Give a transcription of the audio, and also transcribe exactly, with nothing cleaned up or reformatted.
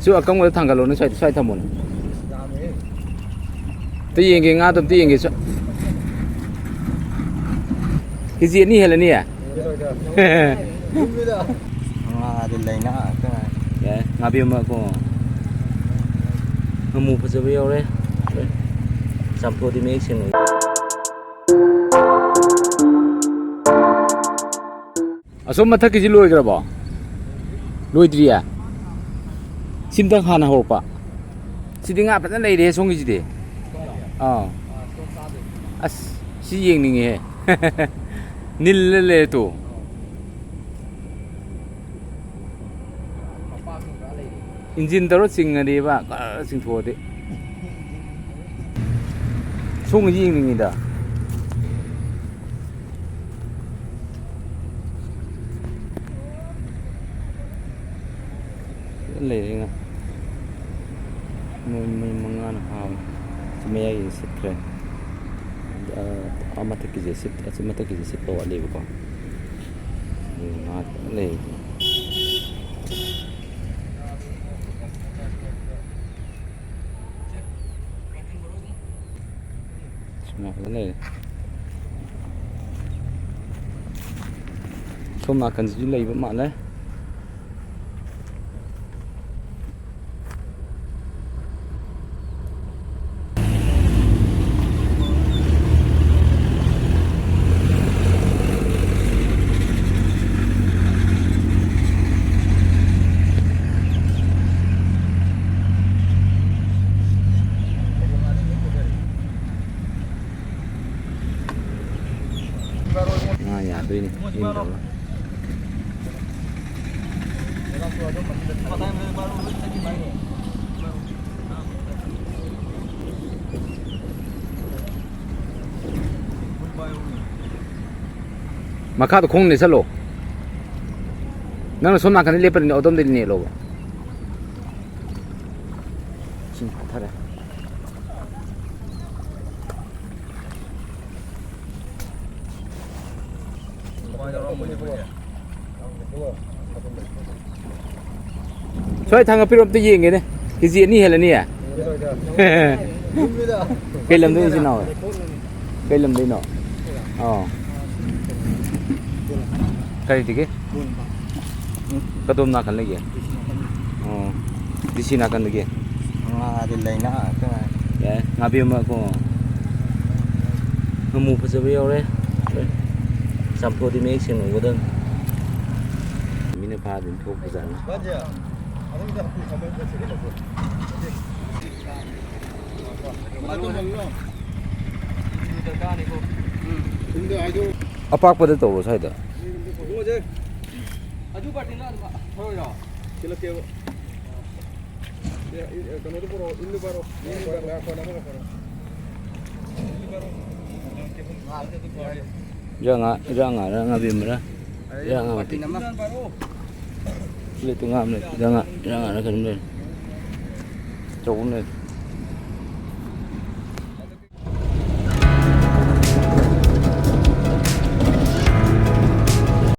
ꯁꯨ ꯑꯀꯪꯕꯗ ꯊꯥꯡꯒꯠꯂꯣꯅꯦ, ꯁ꯭ꯋꯥꯏꯗ, ꯁ꯭ꯋꯥꯏꯗ ꯊꯝꯃꯣꯅꯦ꯫ ꯑꯝꯇ ꯌꯦꯡꯒꯦ, ꯉꯥꯗꯣ ꯑꯝꯇ ꯌꯦꯡꯒꯦ꯫ ꯁ꯭ꯋꯥ-, ꯀꯦ ꯖꯤ ꯑꯅꯤ ꯍꯦꯜꯂꯅꯤ꯫ ꯉꯥꯗꯤ ꯂꯩꯅ ꯉꯥꯛꯇ ꯉꯥꯏ꯫ ꯌꯥꯏ, ꯉꯥꯕꯦꯝꯃ ꯀꯣ꯫ ꯉꯥꯃꯨ ꯐꯖꯕ ꯌꯥꯎꯔꯦ꯫ ꯆꯥꯝꯊꯣꯛꯑꯗꯤ ꯃꯌꯦꯛ ꯁꯦꯡꯅ꯫ ꯑꯁꯣꯝ ꯃꯊꯛꯀꯤꯁꯤ ꯂꯣꯏꯈ꯭ꯔꯕꯣ? ꯂꯣꯏꯗ꯭ꯔꯤꯌꯦ? ꯁꯤꯝꯇꯪ ꯍꯥꯟꯅ ꯍꯧꯔꯛꯄ꯫ ꯁꯤꯗꯤ ꯉꯥ ꯐꯖꯅ ꯂꯩꯔꯦ ꯁꯣꯝꯒꯤꯁꯤꯗꯤ꯫ ꯑꯥ꯫ ꯑꯁ, ꯁꯤ ꯌꯦꯡꯅꯤꯡꯉꯦꯍꯦ꯫ ꯅꯤꯜꯂ ꯂꯩꯔꯦ ꯇꯨ꯫ ꯏꯟꯖꯤꯟ ꯇꯧꯔ ꯆꯤꯡꯉꯗꯤꯕ ꯒꯔ ꯆꯤꯡꯊꯣꯛꯑꯗꯤ꯫ ꯁꯣꯝꯒꯤꯁꯤ ꯌꯦꯡꯅꯤꯡꯉꯤꯗ꯫ ꯐꯖꯅ ꯂꯩꯔꯦ ꯉꯥ꯫ ꯃꯣꯏ, ꯃꯣꯏ ꯃꯉꯥꯅ ꯐꯥꯕꯅꯤ꯫ ꯁꯤ ꯃꯌꯥꯏꯒꯤꯁꯦ ꯁꯤꯠꯈ꯭ꯔꯦ꯫ ꯑ, ꯑꯥ ꯃꯊꯛꯀꯤꯁꯦ ꯁꯤꯠ-, ꯑꯁꯤ ꯃꯊꯛꯀꯤꯁꯦ ꯁꯤꯠꯄ ꯋꯥꯠꯂꯤꯕꯀꯣ꯫ ꯑꯗꯨ ꯉꯥ ꯐꯖꯅ ꯂꯩꯔꯤ꯫ ꯁꯨꯃꯥꯏꯅ ꯂꯩꯔꯦ꯫ ꯁꯣꯝ ꯅꯥꯀꯟꯁꯤꯁꯨ ꯂꯩꯕ ꯃꯥꯜꯂꯦ꯫ ꯉꯥ ꯌꯥꯗꯣꯏꯅꯤ꯫ ꯏꯟꯗꯧꯔ꯫ ꯃꯈꯥꯗ ꯈꯣꯡꯅ ꯅꯦꯠꯁꯜꯂꯣ꯫ ꯅꯪꯅ ꯁꯣꯝ ꯅꯥꯀꯟꯗ ꯂꯦꯞꯄꯅꯤꯅꯦ, ꯑꯗꯣꯝꯗꯒꯤ ꯅꯦꯠꯂꯣꯕ꯫ ꯏꯁꯤꯡ ꯊꯥꯊꯔꯦ꯫ ꯍꯣꯏ, ꯊꯥꯡꯒꯠꯄꯤꯔꯣ, ꯑꯝꯇ ꯌꯦꯡꯒꯦꯅꯦ꯫ ꯀꯦ ꯖꯤ ꯑꯅꯤ ꯍꯦꯜꯂꯅꯤꯌꯦ? ꯀꯩ ꯂꯝꯗꯩꯅꯣ, ꯏꯆꯤꯟ ꯏꯅꯥꯎ? ꯀꯩ ꯂꯝꯗꯩꯅꯣ? ꯑꯣ꯫ ꯀꯔꯤꯗꯒꯤ? ꯀꯗꯣꯝ ꯅꯥꯀꯟ ꯂꯩꯒꯦ? ꯑꯣ꯫ ꯗꯤ ꯁꯤ ꯅꯥꯀꯟꯗꯒꯤ? ꯉꯥꯗꯤ ꯂꯩꯅ ꯉꯥꯛꯇ ꯉꯥꯏ꯫ ꯌꯥꯏ, ꯉꯥꯕꯤ ꯑꯃ ꯀꯣ꯫ ꯉꯥꯃꯨ ꯐꯖꯕ ꯌꯥꯎꯔꯦ꯫ ꯆꯥꯝꯊꯣꯛꯑꯗꯤ ꯃꯌꯦꯛ ꯁꯦꯡꯅ ꯎꯒꯗꯕꯅꯤ꯫ ꯃꯤꯅ ꯐꯥꯗꯤ ꯑꯗꯨꯝ ꯊꯣꯛꯄꯖꯥꯠꯅꯤ꯫ ꯑꯄꯥꯛꯄꯗ ꯇꯧꯔꯣ ꯁ꯭ꯋꯥꯏꯗ꯫ ꯑꯗꯨ ꯕꯥꯔꯇꯤꯟꯗꯣ ꯑꯗꯨꯝ ꯊꯧꯔꯣꯏꯔꯣ? ꯊꯤꯜꯂꯛꯀꯦꯕ꯫ ꯑꯦ, ꯑꯦ, ꯀꯩꯅꯣꯗꯣ ꯄꯨꯔꯛꯑꯣ, ꯏꯟꯗꯣ ꯄꯥꯏꯔꯛꯑꯣ꯫ ꯏꯟꯗꯣ ꯄꯥꯏꯔꯛꯑꯣ, ꯉꯥꯏꯈꯣ, ꯑꯃꯒ ꯄꯥꯏꯔꯛꯑꯣ꯫ ꯏꯔꯥꯛ ꯉꯥ, ꯏꯔꯥꯛ ꯉꯥꯔ ꯉꯥꯕꯦꯝꯃꯔ? ꯏꯔꯥꯛ ꯉꯥ ꯃꯄꯤ꯫ ꯄ꯭ꯂꯦꯠꯇꯨ ꯉꯥ ꯑꯃ ꯂꯩ꯫ ꯏꯔꯥꯛ ꯉꯥ, ꯏꯔꯥꯛ ꯉꯥꯔ ꯀꯩꯅꯣꯝ ꯂꯩꯔꯦ꯫ ꯑꯆꯧꯕ ꯑꯃ ꯂꯩꯔꯦ꯫